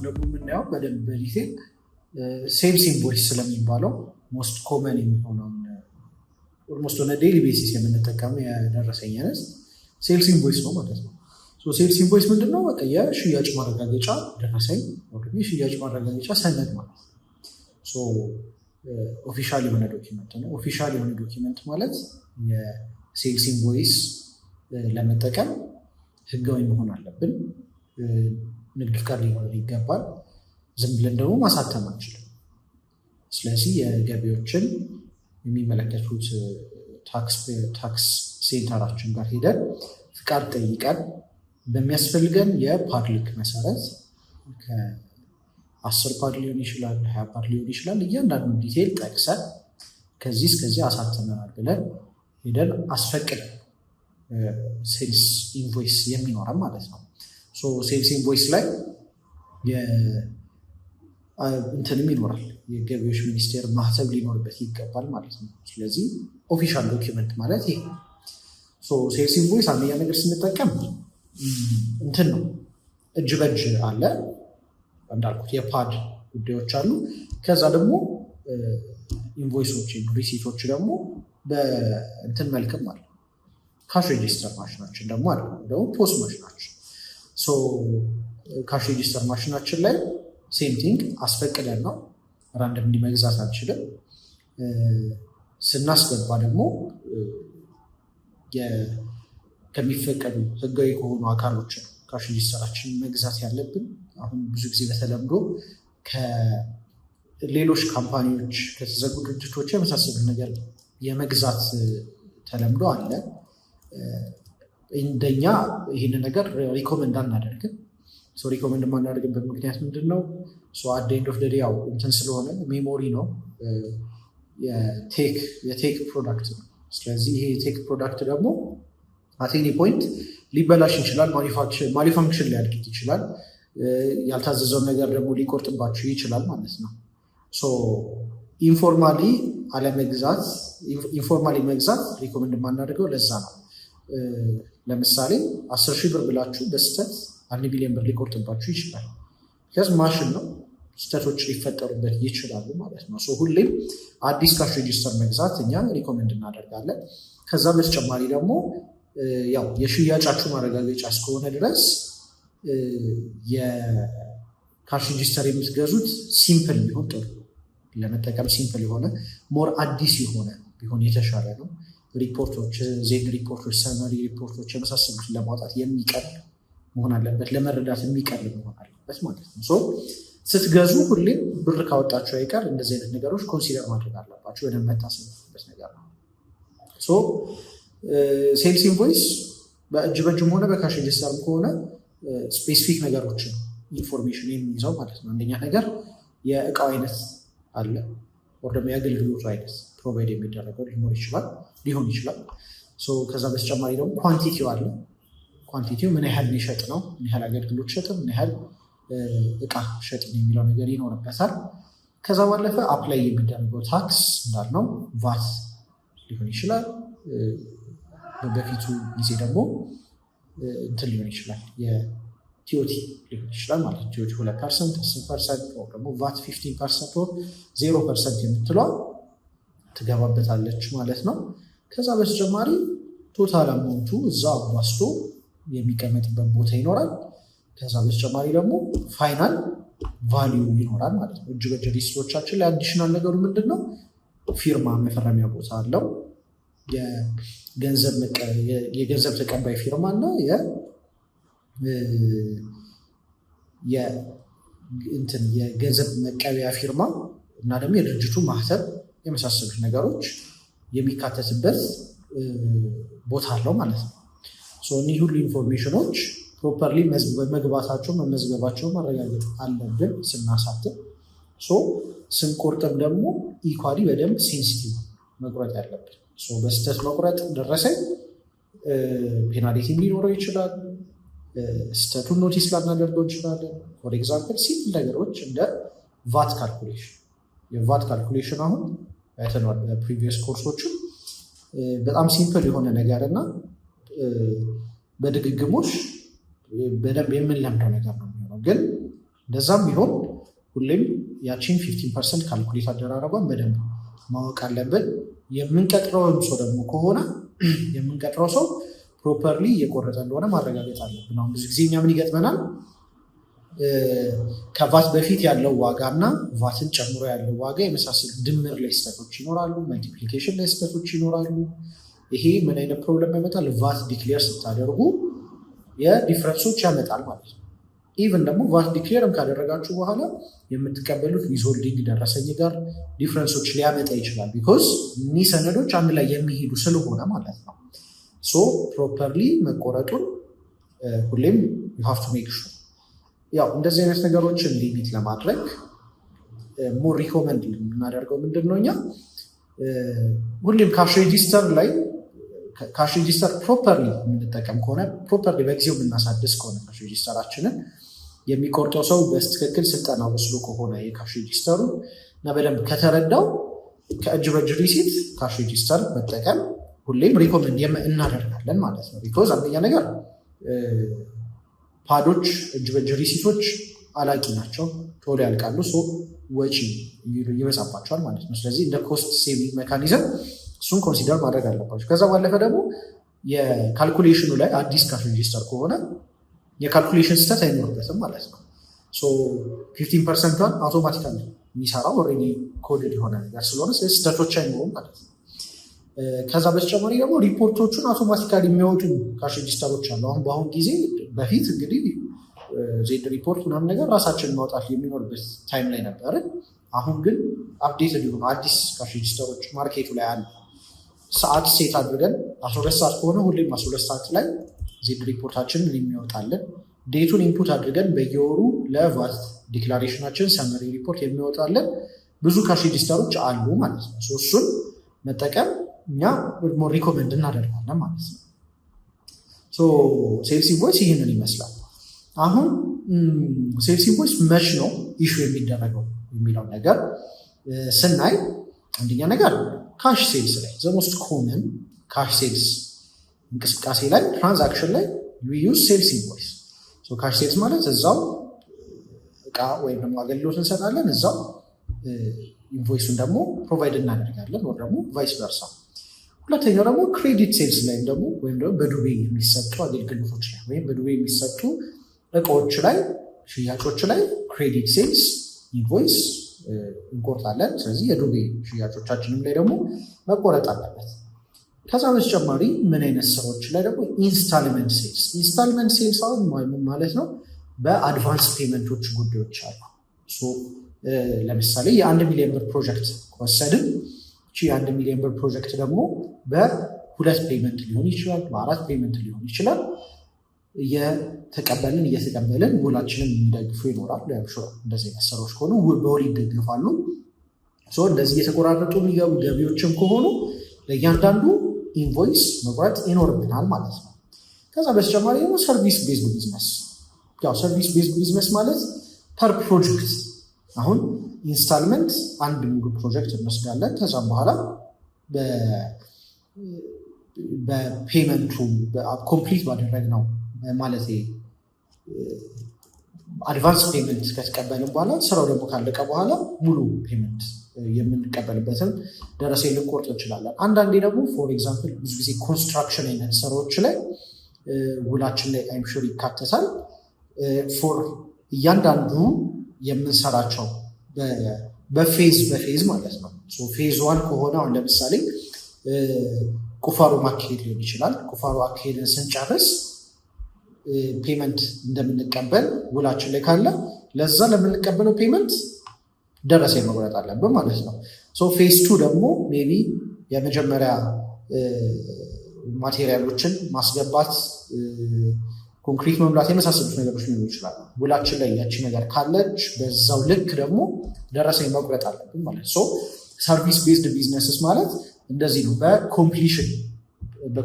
ደግሞ የምናየው በደንብ በ detail sales invoice ስለሚባለው most common የሚሆነውን፣ almost on daily basis የምንጠቀመው የደረሰኝ አይነት sales invoice ነው ማለት ነው። Sales invoice ምንድን ነው? በቃ የሽያጭ ማረጋገጫ ደረሰኝ ወይ የሽያጭ ማረጋገጫ ሰነድ ማለት ነው። Official የሆነ document ነው። Official የሆነ document ማለት የ sales invoice ለመጠቀም ህጋዊ መሆን አለብን። ንግድ ፍቃድ ሊኖረን ይገባል። ዝም ብለን ደግሞ ማሳተም አንችልም። ስለዚህ የገቢዎችን የሚመለከቱት tax center ኣችን ጋር ሄደን ፍቃድ ጠይቀን በሚያስፈልገን የ pad ልክ መሰረት፣ ከ10 pad ሊሆን ይችላል፣ 20 pad ሊሆን ይችላል። እያንዳንዱ detail ጠቅሰን ከዚህ እስከዚህ አሳትመናል ብለን ሄደን አስፈቅደን sales invoice የሚኖረን ማለት ነው። Sales invoice ላይ እንትንም ይኖራል፣ የገቢዎች ሚኒስቴር ማህተም ሊኖርበት ይገባል ማለት ነው። ስለዚህ official document ማለት ይሄ። Sales invoice አንደኛ ነገር ስንጠቀም እንትን ነው፣ እጅ በእጅ አለ፣ እንዳልኩት የ pad ጉዳዮች አሉ። ከዛ ደግሞ invoice ኦች፣ receipt ኦች ደግሞ በእንትን መልክም አለ። Cash register ማሽናችን ደግሞ አለ፣ ደግሞ POS ማሽናችን። Cash register ማሽናችን ላይ same thing አስፈቅደን ነው፣ random መግዛት አንችልም። ስናስገባ ደግሞ ከሚፈቀዱ ህጋዊ ከሆኑ አካሎች ነው cash register ኣችን መግዛት ያለብን። አሁን ብዙ ጊዜ በተለምዶ ከሌሎች company ዎች፣ ከተዘጉ ድርጅቶች የመሳሰሉ ነገር የመግዛት ተለምዶ አለ። እንደኛ ይህንን ነገር recommend አናደርግም። Recommend የማናደርግበት ምክንያት ምንድን ነው? At the end of the day ያው እንትን ስለሆነ memory ነው፣ የ tech product ነው። ስለዚህ ይሄ የ tech product ደግሞ at any point ሊበላሽ ይችላል፣ malfunction ሊያደርግ ይችላል፣ ያልታዘዘውን ነገር ደግሞ ሊቆርጥባችሁ ይችላል ማለት ነው። Informally አለመግዛት፣ informally መግዛት recommend የማናደርገው ለዛ ነው። ለምሳሌ 10,000 ብር ብላችሁ በስህተት 1 ሚሊዮን ብር ሊቆርጥባችሁ ይችላል። 'Cause ማሽን ነው፣ ስህተቶች ሊፈጠሩበት ይችላሉ ማለት ነው። ሁሌም አዲስ cash register መግዛት እኛ recommend እናደርጋለን። ከዛ በተጨማሪ ደግሞ ያው የሽያጫችሁ ማረጋገጫ እስከሆነ ድረስ የ cash register የምትገዙት simple ቢሆን ጥሩ፣ ለመጠቀም simple የሆነ፣ more አዲስ የሆነ ቢሆን የተሻለ ነው። ሪፖርቶች፣ Z ሪፖርቶች፣ summary ሪፖርቶች የመሳሰሉትን ለማውጣት የሚቀል መሆን አለበት፣ ለመረዳት የሚቀል መሆን አለበት ማለት ነው። ስትገዙ ሁሌም ብር ካወጣችሁ አይቀር እንደዚህ አይነት ነገሮች consider ማድረግ አለባችሁ። በደንብ መታሰብ ያለበት ነገር ነው። Sales invoice በእጅ በእጅም ሆነ በ cash register ም ከሆነ specific ነገሮችን information የሚይዘው ማለት ነው። አንደኛ ነገር የእቃው አይነት አለ፣ ወይ ደግሞ የአገልግሎቱ አይነት provide የሚደረገው ሊኖር ይችላል፣ ሊሆን ይችላል። ከዛ በተጨማሪ ደግሞ quantity ው አለ። Quantity ው ምን ያህል ሊሸጥ ነው፣ ምን ያህል አገልግሎት ሸጥ፣ ምን ያህል እቃ ሸጥ የሚለው ነገር ይኖርበታል። ከዛ ባለፈ apply የሚደረገው tax እንዳልነው ቫት ሊሆን ይችላል። በፊቱ ጊዜ ደግሞ እንትን ሊሆን ይችላል፣ የ TOT ሊሆን ይችላል ማለት ነው። TOT 2%፣ 10%፣ ደግሞ ቫት 15% 0% የምትለዋ ትገባበታለች ማለት ነው። ከዛ በተጨማሪ total amount ኡ እዛ አባዝቶ የሚቀመጥበት ቦታ ይኖራል። ከዛ በተጨማሪ ደግሞ final value ይኖራል ማለት ነው። እጅ በእጅ receipt ኦቻችን ላይ additional ነገሩ ምንድን ነው? ፊርማ መፈረሚያ ቦታ አለው። የገንዘብ ተቀባይ ፊርማ እና የገንዘብ መቀበያ ፊርማ እና ደግሞ የድርጅቱ ማህተም የመሳሰሉት ነገሮች የሚካተትበት ቦታ አለው ማለት ነው። እኒህ ሁሉ information ኦች properly መግባታቸው መመዝገባቸው ማረጋገጥ አለብን ስናሳትም። ስንቆርጥም ደግሞ equally በደንብ sensitive መቁረጥ ያለብን። በስህተት መቁረጥ ደረሰኝ penalty ም ሊኖረው ይችላል። ስህተቱን notice ላናደርገው እንችላለን። For example simple ነገሮች እንደ VAT calculation። የ VAT calculation አሁን አይተነዋል በ previous ኮርሶችም፣ በጣም simple የሆነ ነገር እና በድግግሞሽ በደንብ የምንለምደው ነገር ነው የሚሆነው። ግን እንደዛም ቢሆን ሁሌም ያቺን 15% calculate አደራረጓን በደንብ ማወቅ አለብን። የምንቀጥረውም ሰው ደግሞ ከሆነ የምንቀጥረው ሰው properly እየቆረጠ እንደሆነ ማረጋገጥ አለብን። አሁን ብዙ ጊዜ እኛ ምን ይገጥመናል? ከቫት በፊት ያለው ዋጋ እና ቫትን ጨምሮ ያለው ዋጋ የመሳሰሉ ድምር ላይ ስህተቶች ይኖራሉ። Multiplication ላይ ስህተቶች ይኖራሉ። ይሄ ምን አይነት problem ያመጣል? VAT declare ስታደርጉ የ difference ኦች ያመጣል ማለት ነው። Even ደግሞ VAT declare ም ካደረጋችሁ በኋላ የምትቀበሉት withholding ደረሰኝ ጋር difference ኦች ሊያመጣ ይችላል። Because እኒህ ሰነዶች አንድ ላይ የሚሄዱ ስለሆነ ማለት ነው። So properly መቆረጡን ሁሌም you have to make sure። ያው እንደዚህ አይነት ነገሮችን limit ለማድረግ more recommend የምናደርገው ምንድን ነው? እኛ ሁሌም cash register ላይ፣ cash register properly የምንጠቀም ከሆነ፣ properly በጊዜው የምናሳድስ ከሆነ፣ cash register ኣችንን የሚቆርጠው ሰው በትክክል ስልጠና ወስዶ ከሆነ የ cash register ኡ እና በደንብ ከተረዳው ከእጅ በእጅ receipt cash register መጠቀም ሁሌም recommend እናደርጋለን ማለት ነው። Because አንደኛ ነገር pad ኦች፣ እጅ በእጅ receipt ኦች አላቂ ናቸው፣ ቶሎ ያልቃሉ፣ ወጪ ይበዛባቸዋል ማለት ነው። ስለዚህ እንደ cost saving mechanism እሱን consider ማድረግ አለባቸው። ከዛ ባለፈ ደግሞ የ calculation ኑ ላይ አዲስ cash register ከሆነ የ calculation ስህተት አይኖርበትም ማለት ነው። 15% ቷን automatically የሚሰራው already coded የሆነ ነገር ስለሆነ ስህተቶች አይኖሩም ማለት ነው። ከዛ በተጨማሪ ደግሞ ሪፖርቶቹን automatically የሚያወጡ cash register ኦች አሉ። አሁን በአሁን ጊዜ፣ በፊት እንግዲህ Z report ምናምን ነገር ራሳችን ማውጣት የሚኖርበት time ላይ ነበርን። አሁን ግን updated የሆኑ አዲስ cash register ኦች market ኡ ላይ አሉ። ሰዓት set አድርገን 12 ሰዓት ከሆነ ሁሌም 12 ሰዓት ላይ Z report ኣችንን የሚያወጣልን፣ date ኡን input አድርገን በየወሩ ለ VAT declaration ኣችን summary report የሚወጣልን ብዙ cash register ኦች አሉ ማለት ነው። እሱን መጠቀም እኛ recommend እናደርጋለን ማለት ነው። Sales invoice ይህንን ይመስላል። አሁን sales invoice መች ነው issue የሚደረገው የሚለው ነገር ስናይ፣ አንደኛ ነገር cash sales ላይ፣ the most common cash sales እንቅስቃሴ ላይ፣ transaction ላይ use sales invoice። Cash sales ማለት እዛው እቃ ወይም ደግሞ አገልግሎት እንሰጣለን፣ እዛው invoice ኡን ደግሞ provide እናደርጋለን፣ ወይ ደግሞ vice versa። ሁለተኛው ደግሞ credit sales ላይም ደግሞ ወይም ደግሞ በዱቤ የሚሰጡ አገልግሎቶች ላይ ወይም በዱቤ የሚሰጡ እቃዎች ላይ፣ ሽያጮች ላይ credit sales invoice እንቆርጣለን። ስለዚህ የዱቤ ሽያጮቻችንም ላይ ደግሞ መቆረጥ አለበት። ከዛ በተጨማሪ ምን አይነት ስራዎች ላይ ደግሞ installment sales። Installment sales አሁን ምን ማለት ነው? በ advance payment ኦች ጉዳዮች አሉ። ለምሳሌ የ1 ሚሊዮን ብር ፕሮጀክት ከወሰድን እቺ የ1 ሚሊዮን ብር ፕሮጀክት ደግሞ በሁለት payment ሊሆን ይችላል፣ በአራት payment ሊሆን ይችላል። እየተቀበልን እየተቀበልን ውላችንን የሚደግፉ ይኖራል። እንደዚህ አይነት ስራዎች ከሆኑ በውል ይደግፋሉ። እንደዚህ እየተቆራረጡ የሚገቡ ገቢዎችም ከሆኑ ለእያንዳንዱ invoice መቁረጥ ይኖርብናል ማለት ነው። ከዛ በተጨማሪ ደግሞ service based business። ያው service based business ማለት per project፣ አሁን installment አንድ ሙሉ ፕሮጀክት እንወስዳለን። ከዛም በኋላ በ payment ኡ complete ባደረግነው፣ ማለት advance payment ከተቀበልን በኋላ፣ ስራው ደግሞ ካለቀ በኋላ ሙሉ payment የምንቀበልበትን ደረሰኝ ልንቆርጥ እንችላለን። አንዳንዴ ደግሞ for example ብዙ ጊዜ construction አይነት ስራዎች ላይ ውላችን ላይ I'm sure ይካተታል። For እያንዳንዱ የምንሰራቸው በ phase በ phase ማለት ነው። Phase one ከሆነ አሁን ለምሳሌ ቁፋሮ ማካሄድ ሊሆን ይችላል። ቁፋሮ አካሄድን ስንጨርስ payment እንደምንቀበል ውላችን ላይ ካለ ለዛ ለምንቀበለው payment ደረሰኝ መቁረጥ አለብን ማለት ነው። Phase two ደግሞ maybe የመጀመሪያ material ኦችን ማስገባት፣ ኮንክሪት መሙላት የመሳሰሉት ነገሮች ሊሆኑ ይችላሉ። ውላችን ላይ ያቺ ነገር ካለች በዛው ልክ ደግሞ ደረሰኝ መቁረጥ አለብን ማለት ነው። Service based businesses ማለት እንደዚህ ነው። በ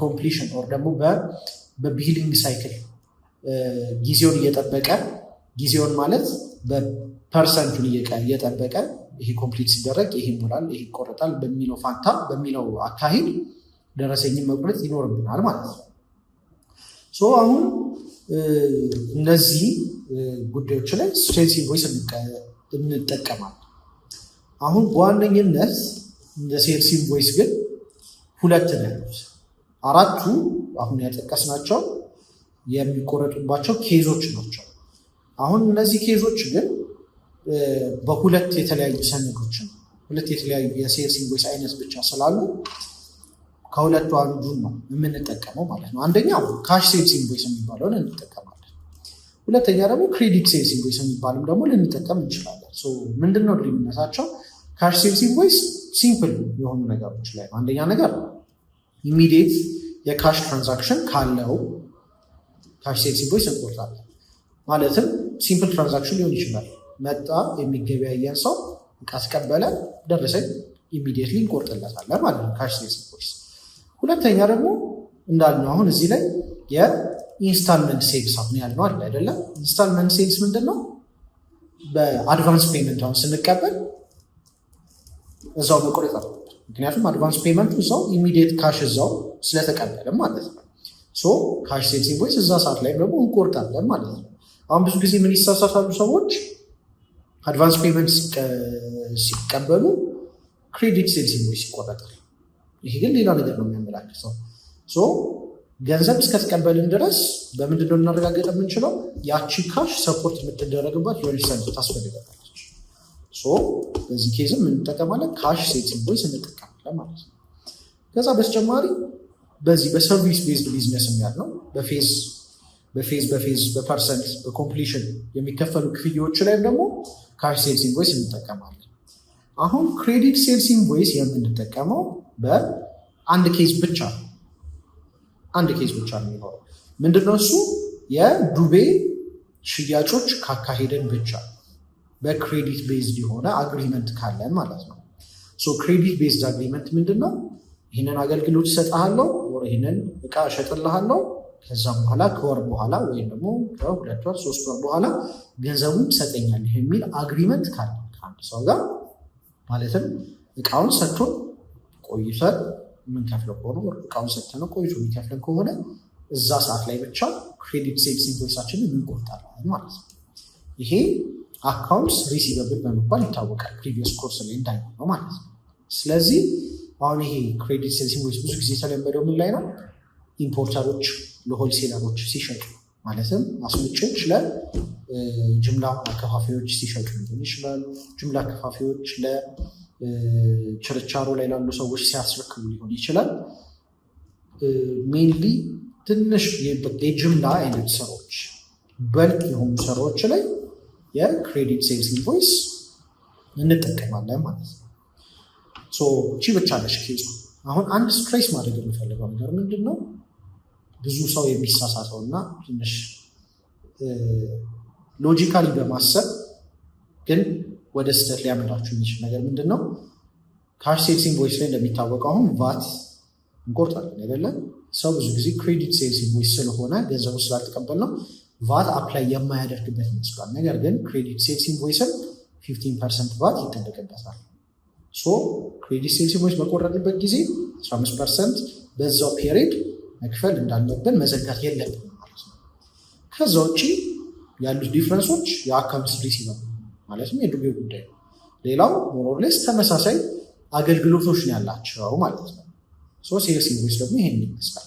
completion or ደግሞ በ billing cycle ጊዜውን እየጠበቀ፣ ጊዜውን ማለት በ percent ኡን እየጠበቀ፣ ይሄ complete ሲደረግ ይሄ ይሞላል፣ ይሄ ይቆረጣል በሚለው ፋንታ፣ በሚለው አካሄድ ደረሰኝን መቁረጥ ይኖርብናል ማለት ነው። So አሁን እነዚህ ጉዳዮች ላይ sales invoice እንጠቀማለን። አሁን በዋነኝነት እንደ sales invoice ግን ሁለት ነው ያሉት። አራቱ አሁን ያጠቀስናቸው የሚቆረጡባቸው case ኦች ናቸው። አሁን እነዚህ case ኦች ግን በሁለት የተለያዩ ሰነዶች ነው፣ ሁለት የተለያዩ የ sales invoice አይነት ብቻ ስላሉ ከሁለቱ አንዱን ነው የምንጠቀመው ማለት ነው። አንደኛው cash sales invoice የሚባለውን እንጠቀማለን። ሁለተኛ ደግሞ credit sales invoice የሚባልም ደግሞ ልንጠቀም እንችላለን። ምንድነው ልዩነታቸው? Cash sales invoice simple የሆኑ ነገሮች ላይ ነው። አንደኛ ነገር immediate የ cash transaction ካለው cash sales invoice እንቆርጣለን። ማለትም simple transaction ሊሆን ይችላል። መጣ የሚገበያየን ሰው እቃ ተቀበለ፣ ደረሰኝ immediately እንቆርጥለታለን ማለት ነው፣ cash sales invoice። ሁለተኛ ደግሞ እንዳልነው አሁን እዚህ ላይ የ installment sales አሁን ያልነው አለ አይደለም። Installment sales ምንድን ነው? በ advance payment አሁን ስንቀበል እዛው መቁረጥ አለበት። ምክንያቱም advance payment ኡ እዛው immediate cash እዛው ስለተቀበለ ማለት ነው። So cash sales invoice እዛ ሰዓት ላይ ደግሞ እንቆርጣለን ማለት ነው። አሁን ብዙ ጊዜ ምን ይሳሳታሉ ሰዎች? Advance payment ሲቀበሉ credit sales invoice ይቆረጣል። ይሄ ግን ሌላ ነገር ነው የሚያመላክተው። So ገንዘብ እስከተቀበልን ድረስ በምንድን ነው ልናረጋግጥ የምንችለው? ያቺ cash support የምትደረግባት የሆነች ሰነድ ታስፈልገናለች። So በዚህ case ም እንጠቀማለን፣ cash sales invoice እንጠቀማለን ማለት ነው። ከዛ በተጨማሪ በዚህ በ service based business ያልነው በ phase በ phase በ percent በ completion የሚከፈሉ ክፍያዎች ላይም ደግሞ cash sales invoice እንጠቀማለን። አሁን credit sales invoice የምንጠቀመው በአንድ case ብቻ ነው። አንድ case ብቻ ነው የሚኖረው። ምንድነው እሱ? የዱቤ ሽያጮች ካካሄደን ብቻ፣ በ credit based የሆነ agreement ካለን ማለት ነው። So credit based agreement ምንድን ነው? ይህንን አገልግሎት እሰጥሃለሁ፣ ይህንን እቃ እሸጥልሃለሁ፣ ከዛም በኋላ ከወር በኋላ ወይም ደግሞ ከ2 ወር 3 ወር በኋላ ገንዘቡን ትሰጠኛለህ የሚል agreement ካለ ከአንድ ሰው ጋር፣ ማለትም እቃውን ሰጥቶን ቆይተን የምንከፍለው ከሆነ፣ እቃውን ሰጥተነው ቆይቶ የሚከፍለን ከሆነ እዛ ሰዓት ላይ ብቻ credit sales invoice ኣችንን እንቆርጣለን ማለት ነው። ይሄ accounts receivable በመባል ይታወቃል። Previous course ላይ እንዳየነው ማለት ነው። ስለዚህ አሁን ይሄ credit sales invoice ብዙ ጊዜ የተለመደው ምን ላይ ነው? Importer ኦች ለ wholesaler ኦች ሲሸጡ፣ ማለትም አስመጪዎች ለጅምላ አከፋፋዮች ሲሸጡ ሊሆን ይችላል። ጅምላ አከፋፋዮች ለችርቻሮ ላይ ላሉ ሰዎች ሲያስረክቡ ሊሆን ይችላል። Mainly ትንሽ የጅምላ አይነት ስራዎች፣ bulk የሆኑ ስራዎች ላይ የ credit sales invoice እንጠቀማለን ማለት ነው። እቺ ብቻ ነች case ኡ። አሁን አንድ stress ማድረግ የምፈልገው ነገር ምንድን ነው? ብዙ ሰው የሚሳሳተው እና ትንሽ logically በማሰብ ግን ወደ ስህተት ሊያመራችሁ የሚችል ነገር ምንድን ነው? Cash sales invoice ላይ እንደሚታወቀው አሁን ቫት እንቆርጣለን አይደለም? ሰው ብዙ ጊዜ credit sales invoice ስለሆነ ገንዘቡ ስላልተቀበልነው VAT apply የማያደርግበት ይመስላል። ነገር ግን credit sales invoice ም 15% ቫት ይጠበቅበታል። So credit sales invoice በቆረጥንበት ጊዜ 15% በዛው period መክፈል እንዳለብን መዘንጋት የለብንም ማለት ነው። ከዛ ውጭ ያሉት difference ኦች የ account receivable ማለትም የዱቤው ጉዳይ ነው። ሌላው more or less ተመሳሳይ አገልግሎቶች ነው ያላቸው ማለት ነው። So sales invoice ደግሞ ይሄን ይመስላል።